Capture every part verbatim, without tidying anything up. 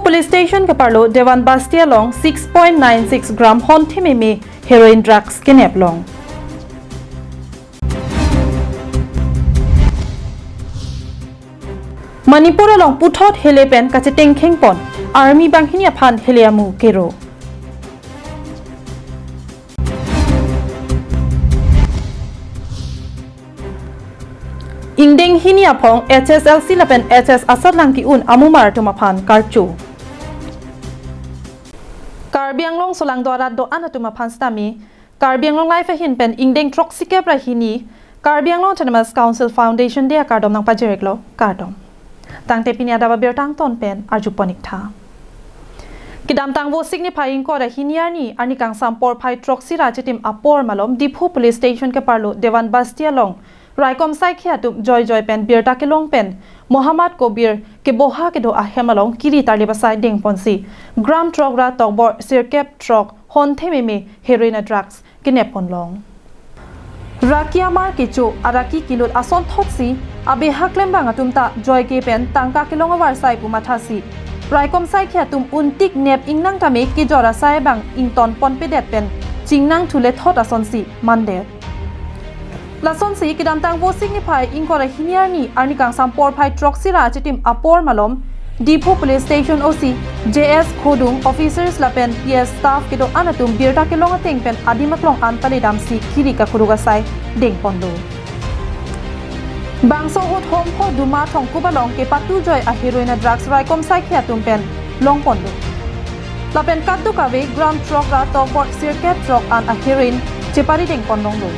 Police Station keparlo Dewan Basti along six point nine six gram honthe meme heroin drugs kenep long. Manipur along puthot hele pen kachetengkheng pon, army banghini aphan hele amu kero. Ingdeng hini aphong H S L C lapen H S asatlang ki-un amumar atum aphan karcho. Karbi Anglong solangdo arat do-an atum aphan sitame Karbi Anglong Live ahin pen ingdeng throksikep ra hini Karbi Anglong Autonomous Council Foundation Day akardom nangpajiriklo, kardom. Tangte pini adap abirta angton pen arjupon-ik tha. Kedamtang Vosik niphai ingkoi ra hini arni, arni kangsam porphai throksi ra achitim apor malom Diphu Police Station keparlo Dewan Basti along raikom saikhi atum joijoi pen birta kelong pen Mohammad Kobir keboha kedo ahem along kiri tarlip asai dengponsi gram throk ra tokbor sirkep throk honthe meme heroin a drugs kenep pon long. Raki amar kecho, araki kilut asonthotsi abeha klembang atum ta joike pen tangka kelong avarsai pu mathasi raikom saikhi atum untik nep ingnang tame kejor asai abang ington ponpedet pen chingnang thule thot asonsi mandet. Lasonsi kedamtang Vosik niphai ingkoi ra hini arni, arni kangsam porphai throksi ra achitim apor malom Diphu Police Station O C J S Khodung, officers lapen P S staff kedo-an atum birta kelong ateng pen adim aklong an paledamsi kiri kakuruk asai dengponlo. Bangso ahut Hompho Duma Thongkup along kepatu joi a heroin a drugs raikom saikhi atum pen longponlo. Lapen kadokave gram throk ra tokbor sirkep throk an a heroin chepari dengpon longlo.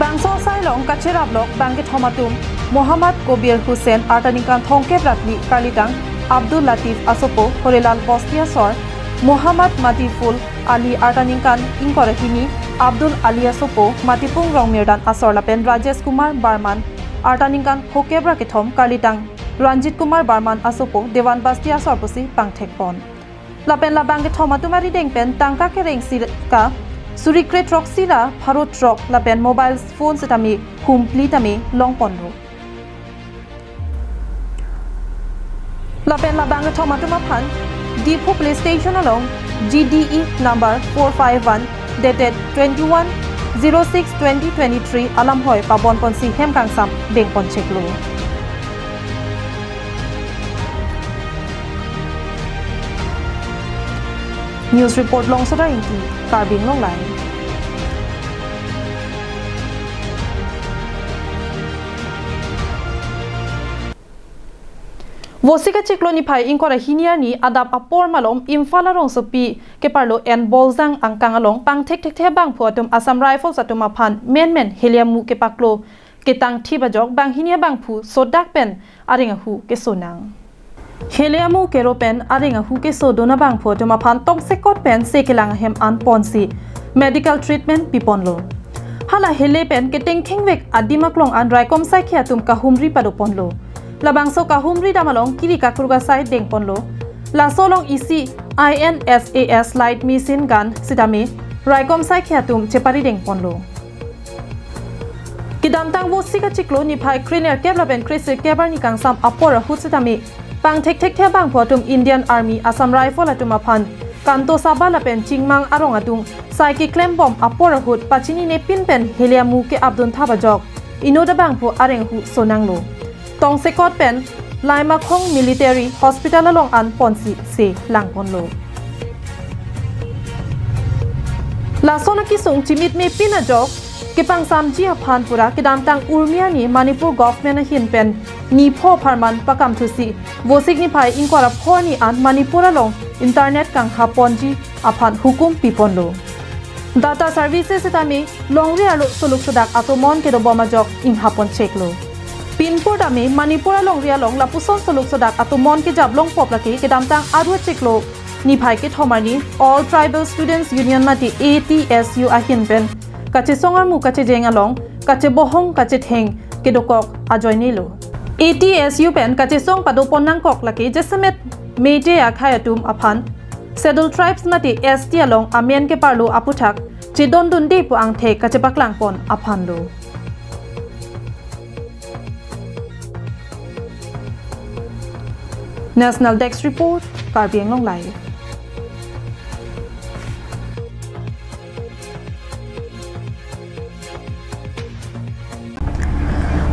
Bangso asai along kacherap lok bangkethom atum Mohammad Kobir Hussain arta ningkan thomkep ra phli karlitang Abdul Latif asopo Horilal Bosti asor, Mohammad Matiful Ali arta ningkan ingkoi ra hini Abdul Ali asopo Matipung Rongmirdan asor lapen Rajesh Kumar Barman arta ningkan phokep ra kethom karlitang Ranjit Kumar Barman asopo Dewan Basti asor pusi pangthekpon. Lapen labangkethom atum arideng pen tangka kereng sirka suri kre throksi ra pharo throk lapen mobile phone sitame humpli tame longponlo. Lapen labangkethom atum aphan Diphu Police Station along G D E number four five one dated twenty-one zero six twenty twenty-three alam hoi pabonponsi hem kangsam dengponcheklo. News report Longsora Ingti, Karbi Anglong Live. Vosik achiklo niphai ingkoi ra hini arni adap apor malom Imphal arongsopi keparlo N Boljang angkang along pangthekthekthe abangphu atum Assam Rifles atum aphan menmen hele amu kepaklo ketangthip ajok banghini abangphu sodak pen areng ahu kesonang. Hele amu kero pen areng ahu kesodun abangphu atum aphan tongsekot pen se kelang ahem anponsi medical treatment piponlo. Hala hele pen ketengkhengvek adim aklong an raikom saikhi atum kahumri padoponlo. Labangso kahumri dam along kiri kakruk asai dengponlo. Laso along isi I N S A S light machine gun sitame raikom saikhi atum chepari dengponlo. Kedamtang Vosik achiklo niphai krenerkep lapen kresirkep arni kangsam apor ahut sitame pangthekthekthe abangphu atum Indian Army, Assam Rifle atum aphan Kantosaba lapen Chingmang arong adung sai keklembom apor ahut pachinine pin pen hele amu ke-apdun thap ajok inut abangphu areng ahu sonanglo. Tongsekot pen Laimakhong Military Hospital along anponsi se langponlo. Lason akesung chimitme pin ajok kepangsamji aphan pura kedamtang Urmi arni Manipur government ahin pen nipho apharman pakamthusi Vosik niphai ingkoi ra pho arni an Manipur along internet kanghaponji aphan hukum piponlo. Data services sitame longri arlo soluk sodak atomon kedobom ajok inghaponcheklo. Pinpur tame Manipur alongri along lapuson soluk sodak atomon kejap longpop lake kedamtang Aru achiklo niphai kethom arni All Tribal Students Union mate A T S U ahin pen kachesong armu kachejeng along kachebohong kachetheng kedokok ajoinelo. A T S U pen kachesong padopon nangkok lake jasemet Meitei akhei atum aphan Scheduled Tribes mate S T along amen keparlo aputhak chedondunde pu angthek kachepaklangpon aphanlo. National Desk Report, Karbi Anglong Live.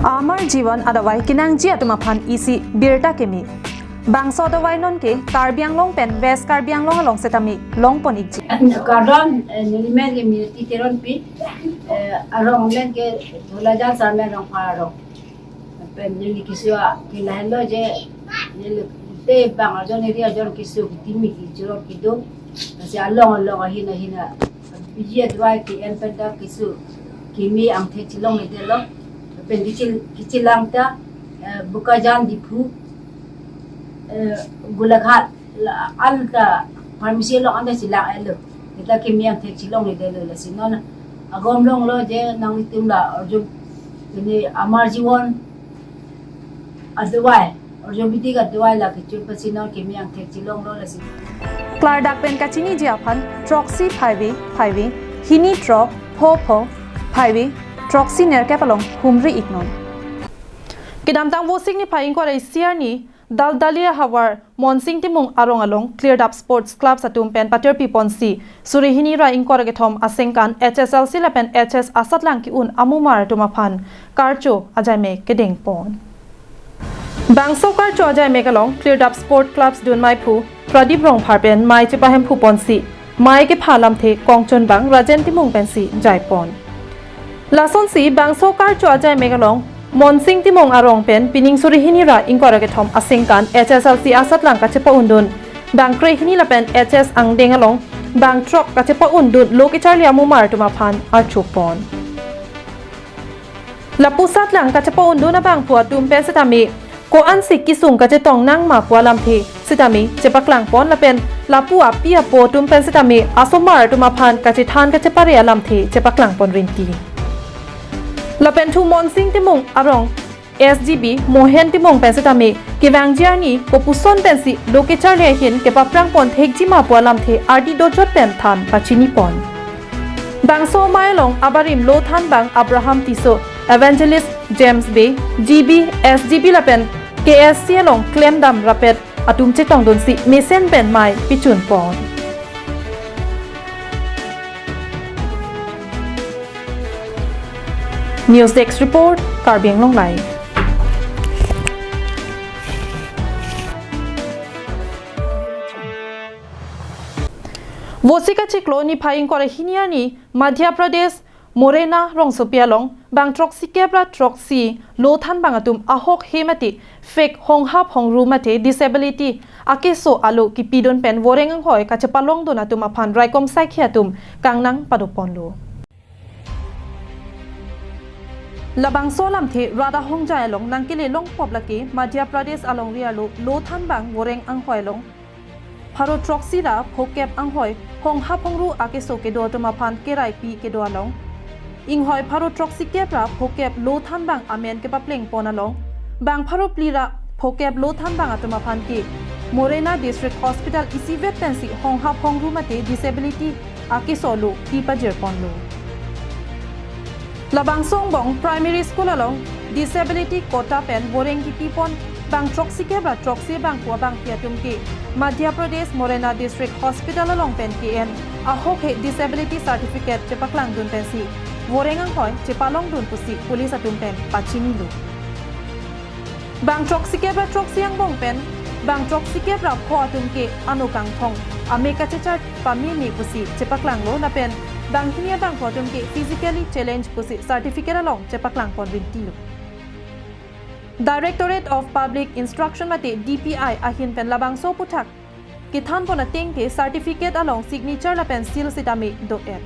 Amar Jiwan adavai kenangji atum aphan isi birta keme. Bangso adavai nonke Karbi Anglong pen West Karbi Anglong along setame longpon ikji. Kardom, eh, nelimen ke Miniti Teronpi, eh, arong len ke Dholajan Sarmen Rongphar arong. Pen neli keso ke lahenlo je, neli te bang ajon area ajon keso ketimi kejor kedo. Lasi along along ahin ahin a, biji adavai ke-en pen ta keso keme angthek chelongledetlo. Pen kechil, kechelang ta, eh, Bokajan, Diphu, eh, Golaghat, la, anta pharmacy along anta chelang-etlo. Seta keme angthek chelongledetlo, lasi non agom longlo je nanglitum la arjo, ini Amar Jiwan adavai, arjo bidi adavai la kecho pensi non keme angthek chelonglo, lasi. Klardak pen kachiniji aphan throksi phaivi phaivi, hini throk, pho pho, phaivi throksi nerkep along humri iknon. Kedamtang Vosik niphai ingkoi ra isi arni, Daldalia havar Monsing Timung arong along Klirdap Sports Clubs atum pen paterpi ponsi suri hini ra ingkoi ra kethom asengkan H S L C lapen H S asatlang ke-un amumar atum aphan karcho ajaimek kedeng pon. Bangso karcho ajaimek along Klirdap Sport Clubs dun maiphu Pradip Rongphar pen mei chepahemphu ponsi mei kepha alamthe kongchon bang Rajen Timung pensi jaipon. Lasonsi bangso karcho ajaimek along Monsing Timung arong pen pining suri hini ra ingkoi ra kethom asengkan H S L C asatlang kachepa-undun bang kre hini lapen H S angdeng along bang throk kachepa-undun lo kecharli amumar atum aphan archopon. Lapu satlang kachepa-undun abangphu atum pen setame ko-ansi kesung kachetong nangma pu alamthe setame chepaklangpon lapen lapu api apo atum pen setame asomar atum aphan kachethan kachepare alamthe chepaklangpon rinti. Lapen thu Monsing Timung arong S G B Mohen Timung pen setame kevangji arni kopuson pensi lo kecharli ahin kepaprangpon thekjima pu alamthe ardi dojot pen than pachinipon. Bangso mei along abarim lo thanbang Abraham Tisso, Evangelist James Bey, G B, S G B lapen K S C along klemdam rapet atum chetongdunsi mesen pen mei pichunpon. News Desk Report, Karbi Anglong Live. Vosik achiklo niphai ingkoi ra hini arni Madhya Pradesh Morena rongsopi along bang throksikep ra throksi lo thanbang atum ahok he mate fake honghap hongru mate disability akeso alo kipidun pen voreng anghoi kachepalongdun atum aphan raikom saikhi atum kangnang padoponlo. Labangso alamthe rat ahongjai along nangkele longpop lake Madhya Pradesh alongri arlo lo thanbang voreng anghoi along pharo throksi ra phokep anghoi honghap hongru akeso kedo atum aphan keraipi kedo along. Inghoi pharo throksikep ra phokep lo thanbang amen kepaplengpon along bang pharo phli ra phokep lo thanbang atum aphan ke Morena District Hospital isivet pensi honghap hongru mate disability akeso lo kipajirponlo. Labangso angbong Primary School along disability quota pen voreng kipipon bang throksikep ra throksi bangphu abangphi atum ke Madhya Pradesh Morena District Hospital along pen ke-en ahok he disability certificate chepaklangdun pensi voreng anghoi chepalongdun pusi police atum pen pachinilo. Bang throksikep ra throksi angbong pen bang throksikep ra pho atum ke ano kangthong, ame kachechar pameme pusi chepaklanglo lapen bang hini abangphu atum ke physically challenge pusi certificate along chepaklangpon rintilo. Directorate of Public Instruction mate D P I ahin pen labangso aphuthak kethanpon ateng ke certificate along signature lapen seal sitame do-et.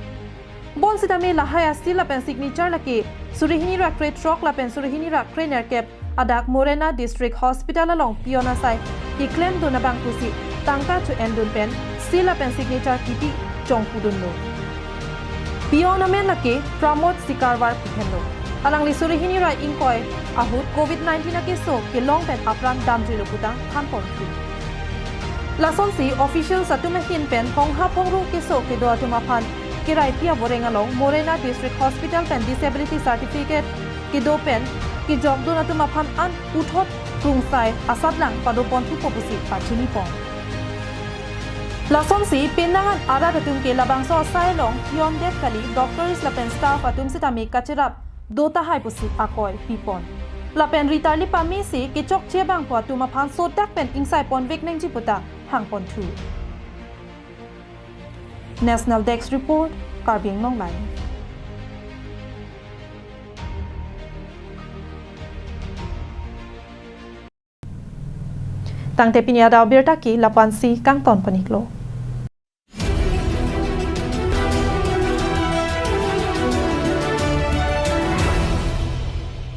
Bonsitame lahai a-seal lapen signature lake suri hini ra krethrok lapen suri hini ra krenerkep adak Morena District Hospital along peon asai keklemdun abang pusi tangka cho-endun pen seal lapen signature kipi chongpudunlo. Peon amen lake Pramod Sikarwar pu henlo. Alangli suri hini ra ingkoi ahut covid nineteen akeso kelong pen apran damjuilo pu ta thanpon thu. Lasonsi officials atum ahin pen honghap hongru keso kedo atum aphan keraipi avoreng along Morena District Hospital pen disability certificate kedo pen kejokdun atum aphan an puthot krungsai asatlang padoponthupo pusi pachinipon. Lasonsi penang an arat atum ke labangso asai along piyondet kali, doctors lapen staff atum sitame kacherap do tahai pusi akoi pipon. Lapen ritarli pamesi kechokche abangphu atum aphan sodak pen ingsaiponvek nangji puta hangponthu. National Desk Report, Karbi Anglong Live. Tangte pini adap abirta ke lapu-ansi kangton pon-iklo.